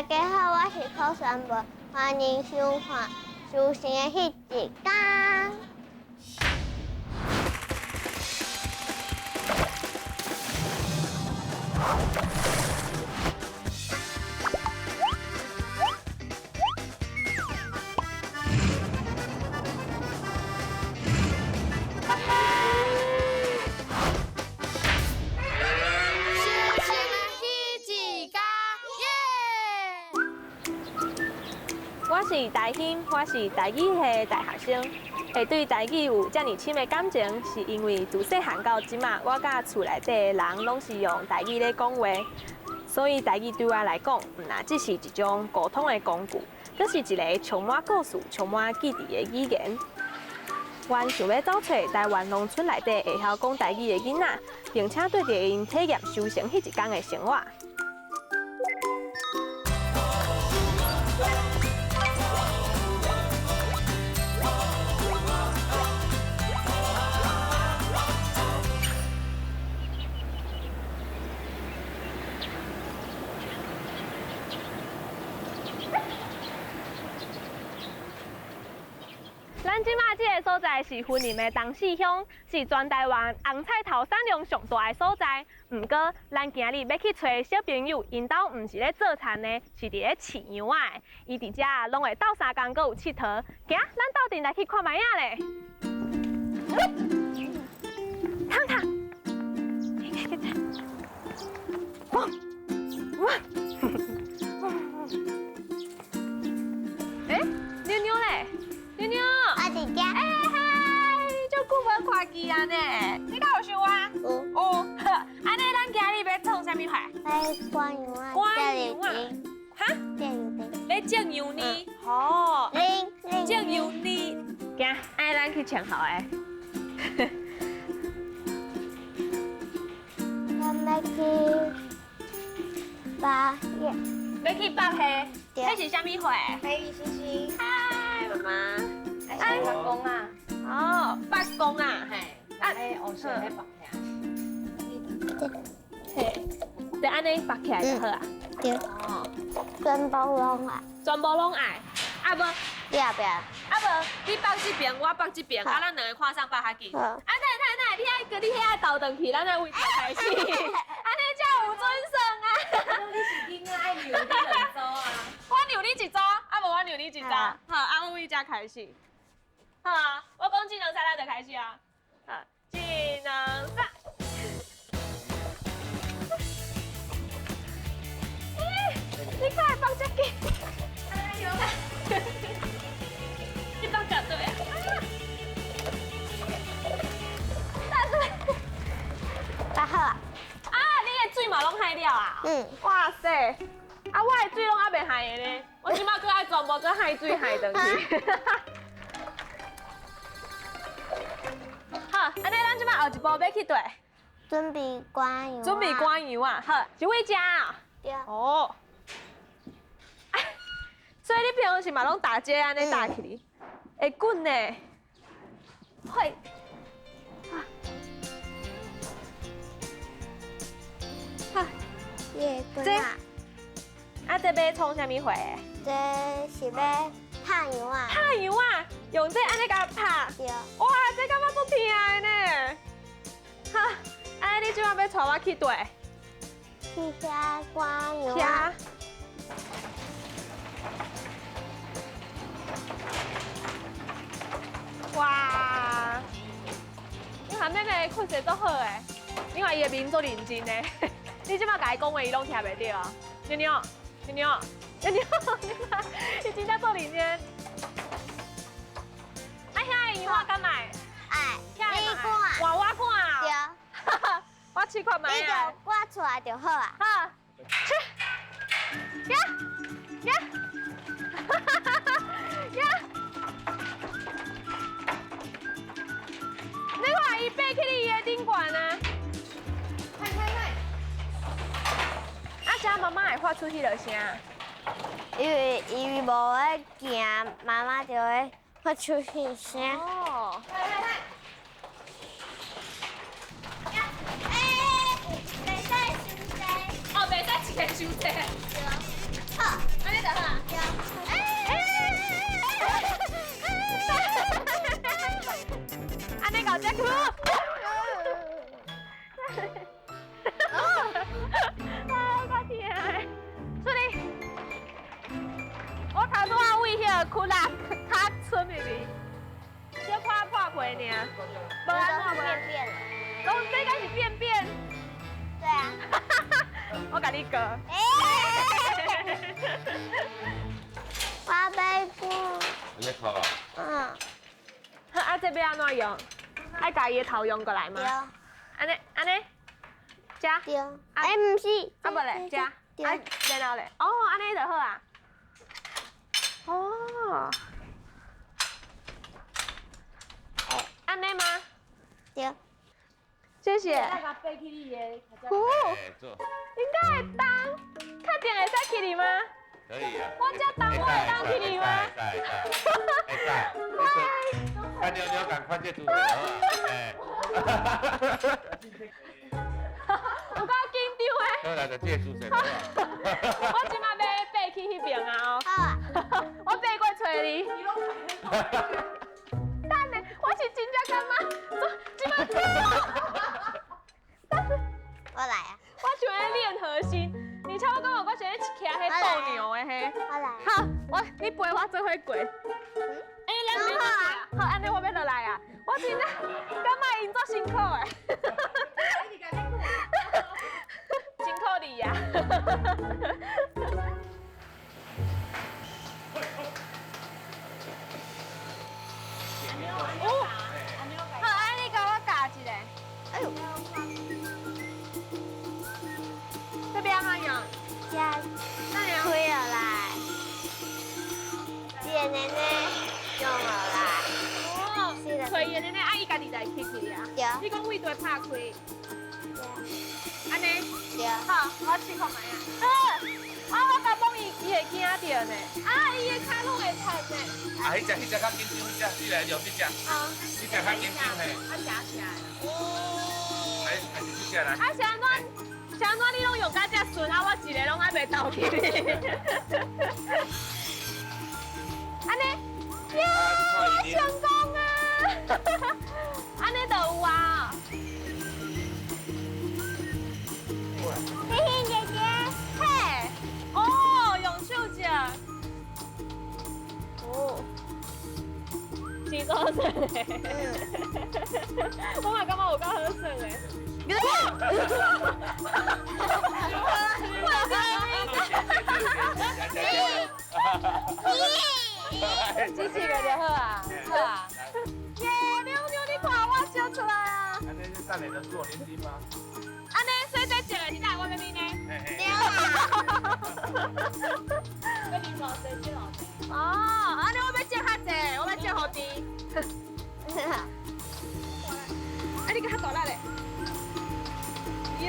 大家好，我是柯宣文，歡迎收看《修行的彼一天》。我是大興，我是台語系大學生。會對台語有遮爾深的感情，是因為自細漢到這馬，我佮厝內底的人攏是用台語咧講話，所以台語對我來講，毋若只是一種溝通的工具，閣是一个充滿故事、充滿記憶的語言。阮想欲走揣台灣農村內底會曉講台語的囡仔，並且綴著𪜶體驗收成彼一工的生活。咱這馬這个所在是雲林的東勢鄉，是全台灣紅菜頭產量上大的所在。毋過，咱今日欲去揣小朋友，𪜶兜毋是咧做田的，是佇咧飼羊仔的。伊佇遮攏會鬥相共，閣有𨑨迌。行，咱鬥陣來去看覓仔咧。糖糖，汪汪，欸，妞妞咧？妞妞，我佇遮。欸嗨，足久無看見啊呢？你敢有想我？有。有。好，按呢，咱今日欲創啥物貨？欲趕羊仔。趕羊仔。哈？種羊奶。欲種羊奶。哦。奶。種羊奶。行，按呢咱去穿校的。咱欲去拔叶。欲去拔叶？對。彼是啥物花？美女星星。嗨，媽媽。哎，八公啊。哦，八公啊。嘿。啊，黑色彼拔起來。嘿，就按呢拔起來就好啊。對。哦。全部攏愛。全部攏愛。啊無。不要不要。啊無，你拔這邊，我拔這邊，啊咱兩个看誰拔較緊。好。啊，等下等下，你愛閣你遐愛倒轉去，咱愛位置開始。按呢才有準算啊。你是囡仔愛讓你兩組啊。我讓你一組，啊無我讓你一組。好，啊阮位遮開始。好啊，我講一兩三，咱就開始啊。好，一兩三。欸，你敢會放遮緊？哎呦！你放佗對啊？大水。拔好啊。啊，你的水嘛攏害了啊？嗯。哇塞！啊，我的水攏猶未害的呢，我這馬閣愛全部閣害水害轉去。好，按呢咱這馬後一步欲去佗？準備趕羊。準備趕羊啊！好，是佇遮啊。對。哦。所以你平常時嘛攏踏這按呢踏起哩，會滾呢。會。啊。會滾啊！啊，這欲創啥物貨？這是欲拍羊仔。拍羊仔，用這按呢共拍。對。哇，這感覺足疼的呢。哈，按呢你這馬欲帶我去佗？去遐趕羊仔。哇！你看妹妹困勢足好的，你看伊的面足認真的。你這馬共伊講話，伊攏聽袂著啊。妞妞，妞妞，妞妞，你看，伊真正足認真。啊，遐个羊仔敢愛？愛。你趕。換我趕。對。我試看覓你就趕出來就好啊。好。去。呀呀！哈哈哈哈呀！你看伊爬去你的頂懸啊！快快快！啊，這媽媽會發出彼个聲？因為伊無咧行，媽媽就會發出彼聲。哦。快快快！欸，袂使傷濟。哦，袂使一个傷濟。對。好。骨力較出咪咪，小可破皮爾，無按怎無變變了。講這敢是便便？對啊。我共你講。我背過。你哭啊？嗯。好，啊，這欲按怎用？愛共伊的頭用過來嗎？對。按呢按呢，遮。對。欸，毋是。啊，無咧，遮。啊，然後咧，哦，按呢就好啊。哦。按呢嗎？對。謝謝。哦，應該會動，確定會使起來嗎？可以啊。我這動，我會當起來嗎？會使，會使。看妞妞趕快這姿勢好啊！有夠緊張的。好啦，就這個姿勢好啊。我這馬欲爬去彼邊啊！好啊。我爬過揣你。等下，我是真正感覺，這馬。我來啊！我像咧練核心，而且我感覺我像咧騎彼鬥牛的彼。我來。好，我你陪我做伙過。欸，咱免落來啊！好，按呢我欲落來啊！我真正感覺𪜶足辛苦的。辛苦你啊！哦，好，按呢共我教一下。哎呦！這邊按怎用？這推落來，這个奶奶用落來。哦，推的奶奶啊，伊家己來起起啊。對。你講位對拍開。對。按呢？對。好，我試看覓啊。啊，我共摸伊，伊會驚著呢。啊，伊的跤攏會彈呢。啊，彼隻彼隻較緊張，彼隻你來用彼隻。啊。彼隻較緊張嘿。啊，夾起來。還是這隻來。啊，是按怎？是按怎你攏用甲遮順，啊，我一個攏還袂鬥起。按呢？耶，我成功啊！按呢就有啊。嘿嘿，姐姐。嘿，哦，用手食。哦，真好耍的。我嘛感覺有夠好耍的。支持个就好啊，好啊。耶，妞妞，你看我笑出來啊！按呢，等下就做黏丁嗎？按呢，所以這食的是哪？我欲啉呢？對啊。欲啉偌濟，食偌濟。哦，按呢我欲食較濟，我欲食予甜。啊，你閣較大力咧。喲。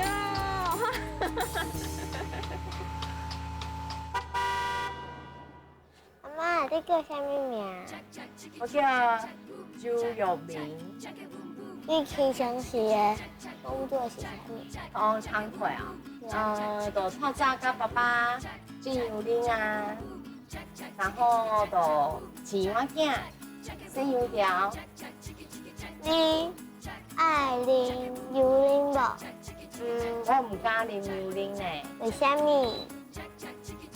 阿媽，你叫啥物名？我叫周玉明。你平常時的工作是啥物？哦，工課啊，就透早佮爸爸煮牛奶啊，然後就飼我囝，洗油條。你愛啉牛奶無？嗯，我毋敢啉牛奶呢。為啥物？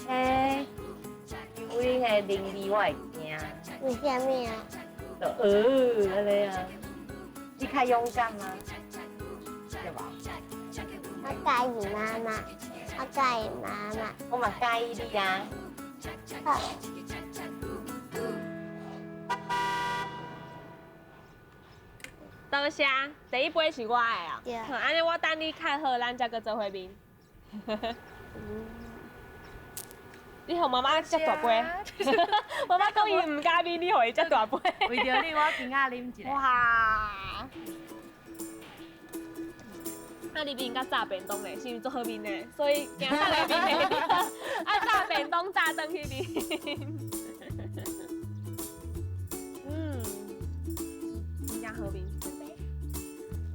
欸，牛奶的奶味我會驚。為啥物啊？就按呢啊。你較勇敢嗎？對無？我佮意媽媽，我佮意媽媽。我嘛佮意你啊。好。多謝，第一杯是我的啊。對。好，按呢我等你較好，咱才閣做伙面。你予媽媽遮大杯，媽媽講伊毋敢啉，你予伊遮大杯。為著你，我今仔啉一下。哇！啊，你面佮炸便當咧，是毋是足好面的？所以驚炸來面的，啊炸便當炸轉去面。嗯，真正好面。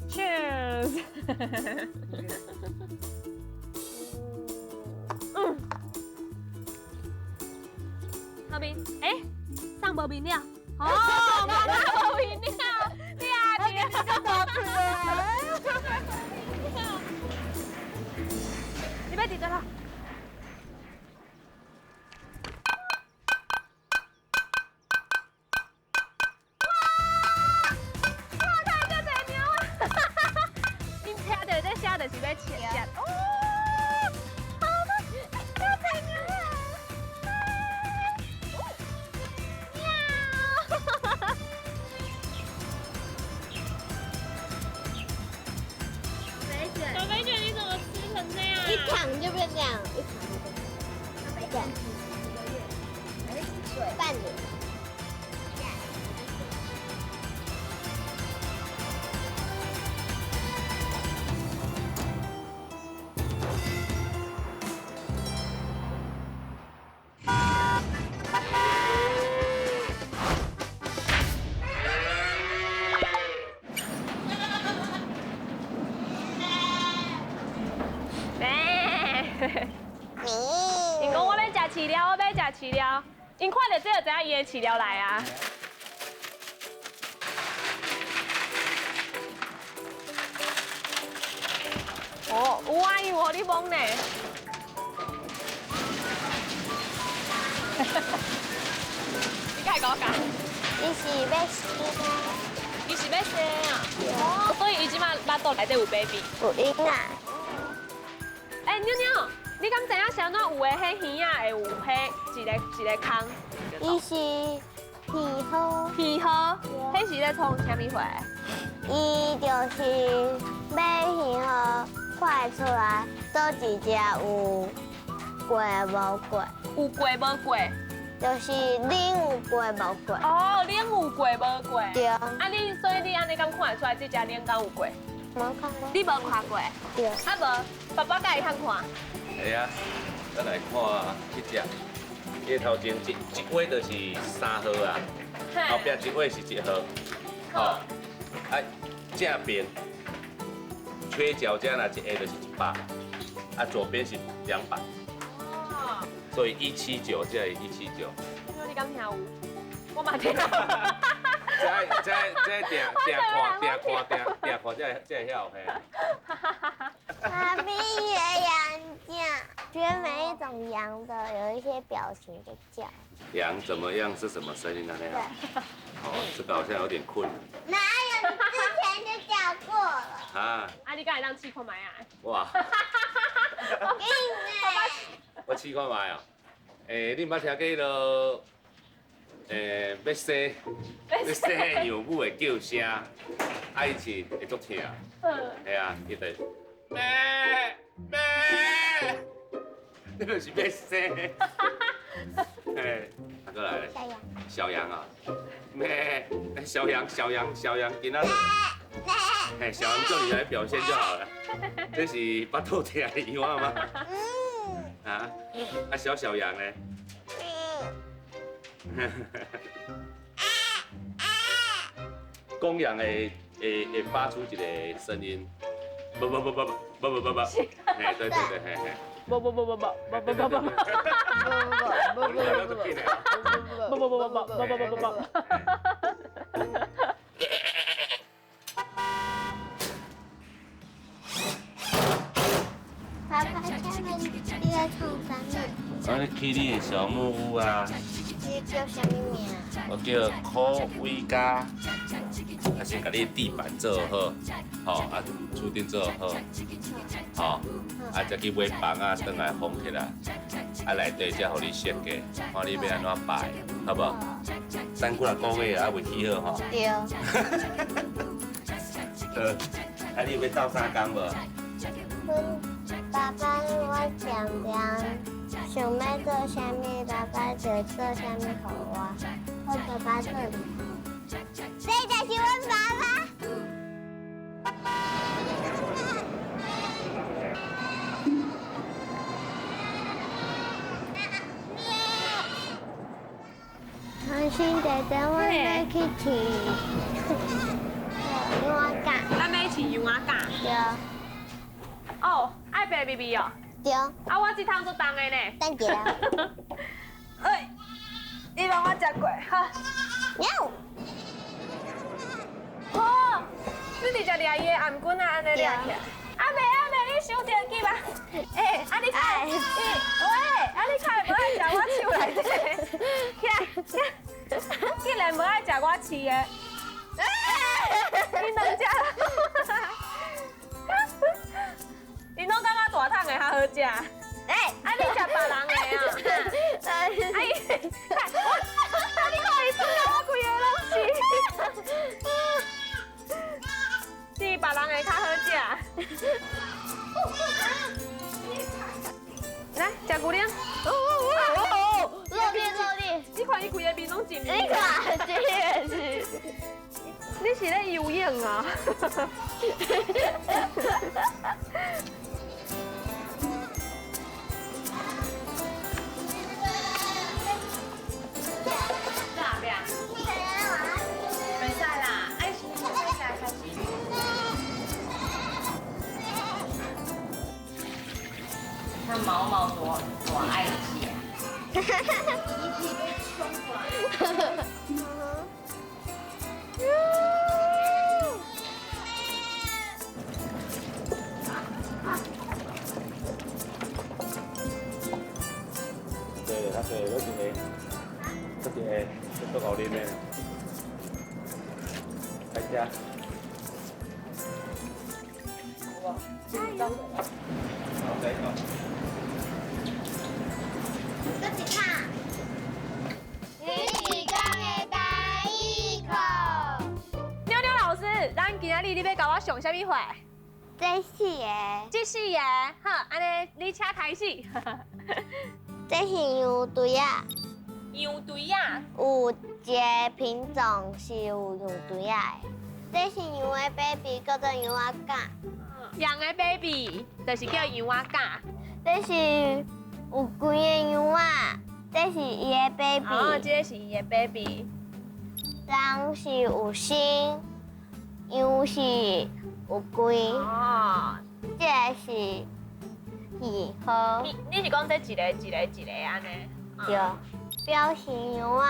Cheers！嗯。好面，欸，送無面了。哦，媽媽無面了，你啊你啊，你欲佇佗啦？食哦。好，小朋友啊！喵！小肥卷，你怎么吃成这样？一躺就变这样，一躺就变这样。对，半年。𪜶讲我欲食饲料，我欲食饲料。𪜶看著這個就知影伊的飼料來啊。哦，有啊，伊有予你摸呢。你敢會共我講？伊是欲生啊。伊是欲生啊。哦，所以伊這馬腹肚內底有 baby。有嬰仔。欸，妞妞，你敢知影啥物有的彼耳仔會有彼一个一个空？伊是皮好。皮好，彼是咧创啥物货？伊就是欲耳好看出来，佗一只有过无过？有过无过？就是奶有过无过？哦，奶有过无过？对。啊，你所以你按呢敢看会出来這只奶敢有过？無看過。你無看過？對。啊無，爸爸敢會曉看？會啊，咱來看這隻，伊頭前一一尾就是三號啊，後壁一尾是一號，吼，啊正邊缺角這若一下就是100，啊左邊是200，哦，所以179，這是179。你敢聽有？我嘛聽。這這這定定看定看定定看，這這會曉嘿。爸比學羊叫，學每一種羊的有一些表情就叫。羊怎麼樣是什麼聲音呢？對。哦，這個好像有點困難。哪有？你之前就講過了。啊。啊，你敢會當試看覓啊？哇。我試看覓哦。欸，你毋捌聽過彼个？欸，欲生，欲生的羊母的叫聲，啊，伊是會足疼。嗯。啊，伊就咩咩，那就是欲生。嘿，啊，閣來咧。小羊。小羊啊，咩？小羊，小羊，小羊，今仔日。嘿，小羊叫你來表現就好了。這是腹肚疼的羊嗎？嗯。啊，啊，小小羊呢？公羊會發出一個聲音，不不不不不不不不，嘿，對對對，嘿嘿，不不不不不不不不不不不不不不不不不不。爸爸，下面你在创啥物？我咧起你的小木屋啊。你叫啥物名？我叫可伟嘉。啊，先共你地板做好，吼，啊，厝顶做好，吼，啊，才去买房仔，转来封起來，啊，內底才予你設計，看你欲按怎擺，好無？等幾若個月還未起好吼。對。好，啊，你有欲鬥相共無？阮爸爸，我常常想欲做啥物，爸爸就做啥物予我。我爸爸做。這就是阮爸爸。红星姐姐，我欲去飼羊仔。咱欲飼羊仔。對。哦，愛白咪咪哦。對。啊，我這桶足重的呢。等一下。哎，你幫我食過，好。喵。哦，你直接掠伊的頷頸啊，按呢掠起來。阿妹阿妹，你傷着急啊？欸，啊你看，喂，啊你看無愛食我手內底，起來，起來，竟然無愛食我飼的，你兩隻。伊恁攏感覺大桶的較好食？欸，啊你食別人的啊？哎，我，你看伊吞到我規个攏是，是別人的較好食。來，食牛奶。哦哦哦！熱烈熱烈！你看伊規个面攏浸。你看，這個是。你是咧游泳啊？哪边？袂使啦，爱先开始。看毛毛多多爱食。对，较济，我真会，我真会，足够啉的。开食。好，再讲。搁一趟。你是讲的台语课。妞妞老师，咱今仔日你欲共我上啥物课？這四个。這四个，好，按呢你請開始。這是羊蹄仔。羊蹄仔。有一個品種是有羊蹄仔的。這是羊的 baby，叫做羊仔囝。羊的 baby 就是叫羊仔囝。這是有幾个羊仔，這是伊的 baby。哦，這個是伊的 baby。人是有身，羊是有規。哦。這個是記號。你是講這一個一個一個按呢？對，表示羊仔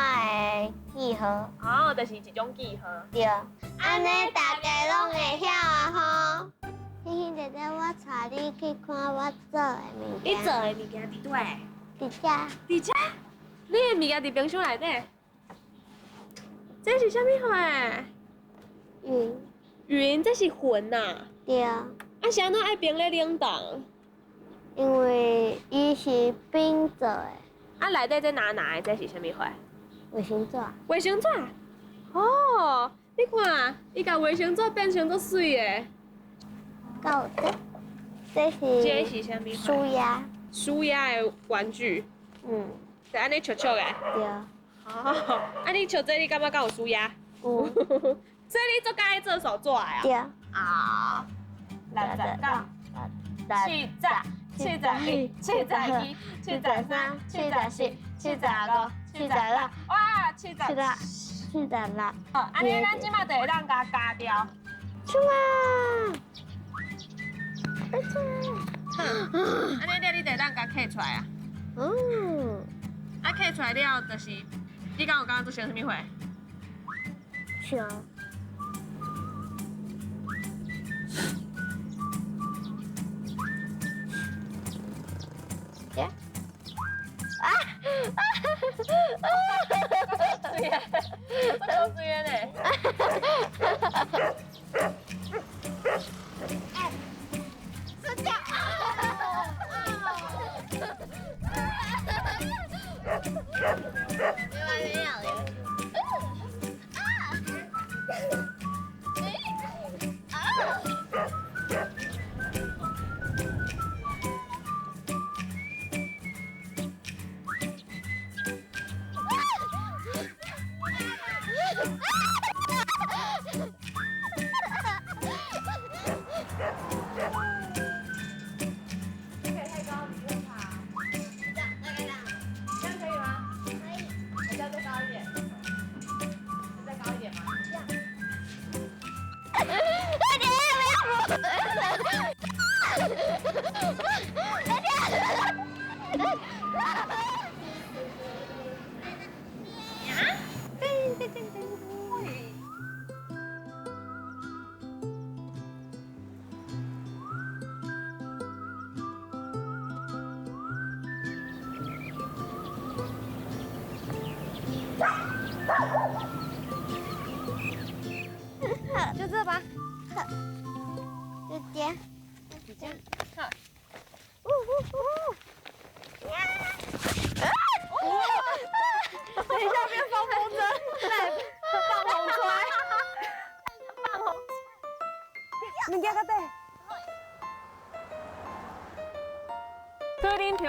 的記號。哦，就是一種記號。對，按呢大家攏會曉啊吼。欣欣姐姐，我帶你去看我做的物件。你做的物件佇佗？佇遮。佇遮？你的物件佇冰箱內底？這是啥物貨？雲。雲，這是雲呐。對。啊，是按怎愛冰咧冷凍？因為伊是冰做的。啊，內底這藍藍的，這是啥物貨？衛生紙。衛生紙。哦，你看，伊共衛生紙變成足媠的。夠這，這是。這是啥物貨？舒壓。舒壓的玩具。嗯。就按呢笑笑的。對。哦，啊你笑這你感覺敢有舒壓？有。所以你足佮意做手作的啊？對。啊。60、70、71、72、73、74、75、76，哇，77。76。好，按呢咱這馬就會當共加掉。衝啊！按呢了，你就會當共刻出來啊。嗯。啊，刻出來了，就是你敢有感覺做成啥物貨？像。啊！啊！水的，足水的呢。睡觉。就這吧，就這樣，就這樣。好，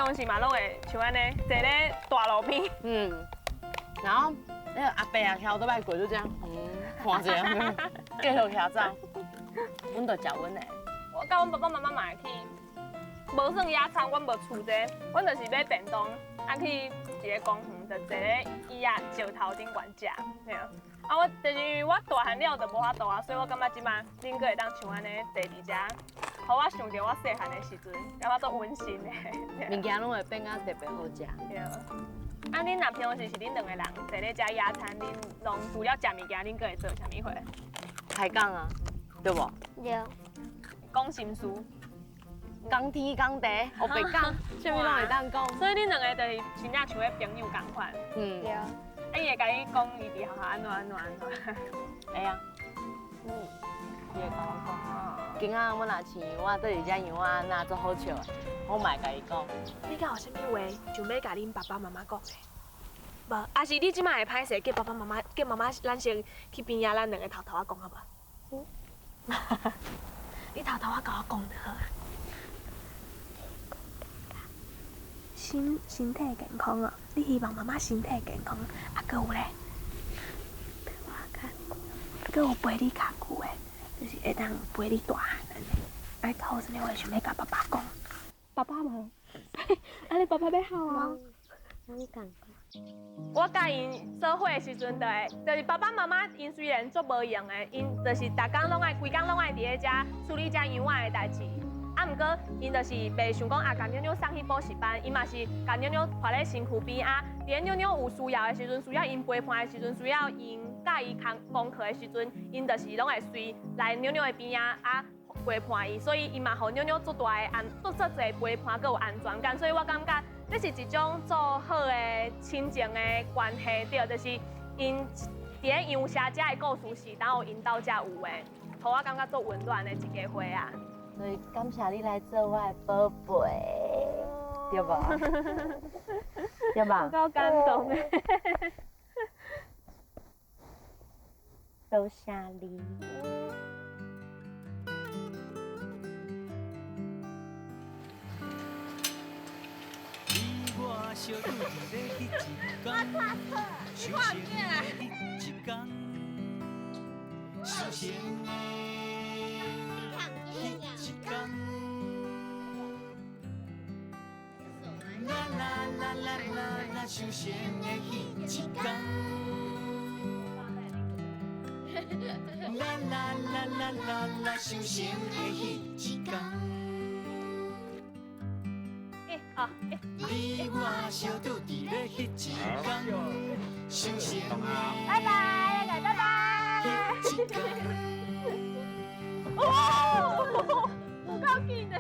常時嘛攏會像按呢，坐咧大路邊。嗯，然後那個阿伯啊，騎歐兜拜過就這樣，看者，繼續騎走。阮就食阮的。我佮阮爸爸媽媽嘛會去，無算野餐，阮無厝這，阮就是買便當，啊去一個公園，就坐咧椅仔石頭頂懸食，對啊。啊，我就是因為我大漢了就無法度啊，所以我感覺這擺恁閣會當像按呢坐佇遮，予我想著我細漢的時陣，感覺足溫馨的。物件攏會變甲特別好食。對啊。啊，恁若平常時是恁兩個人坐咧遮野餐，恁攏除了食物件，恁閣會做啥物貨？開講啊，對無？對。講心事。講天講地，烏白講，啥物攏會當講。所以恁兩個就是真正像彼朋友仝款。嗯。對。啊，伊會共你講伊佇學校按怎按怎按怎。會啊。伊會共我講。今仔阮若飼羊仔，佗一只羊仔若足好笑的，我嘛會共伊講。你敢有啥物話想欲共恁爸爸媽媽講的？無，抑是你這擺會歹勢，叫爸爸媽媽，叫媽媽，咱先去邊仔，咱兩個偷偷仔講好無？嗯。你偷偷仔共我講就好啊。身體健康哦，你希望媽媽身體健康，啊，閣有咧？陪我較，閣有陪你較久的，就是會當陪你大漢按呢。啊，閣有啥物話想欲共爸爸講？爸爸嘛，啊，你爸爸欲哭啊？攏仝款。我佮𪜶做伙的時陣，就會，就是爸爸媽媽𪜶雖然足無閒的，𪜶就是逐工攏愛，規工攏愛佇咧遮處理遮羊仔的代誌。啊，毋過𪜶就是袂想講啊，共妞妞送去補習班，𪜶嘛是共妞妞抱咧身軀邊啊。佇咧妞妞有需要的時陣，需要𪜶陪伴的時陣，需要𪜶教伊功課的時陣，𪜶就是攏會隨來妞妞的邊仔啊陪伴伊，所以𪜶嘛予妞妞足大的安，足足濟陪伴，閣有安全感。所以我感覺這是一種足好的親情的關係，對，就是𪜶佇咧羊舍遮的故事是當有𪜶兜才有的，予我感覺足溫暖的一家伙仔。所以感謝你來做我的寶貝，對無？對吧？夠感動的。多謝你。你我相拄佇咧彼一天，相識的彼一天，相識的彼一天。啦啦啦啦啦啦，相識的彼一天。啦啦啦啦啦啦，相識的彼一天。你我相拄佇咧彼一天，相識的拜拜，拜拜。彼一天。哦，有夠緊的。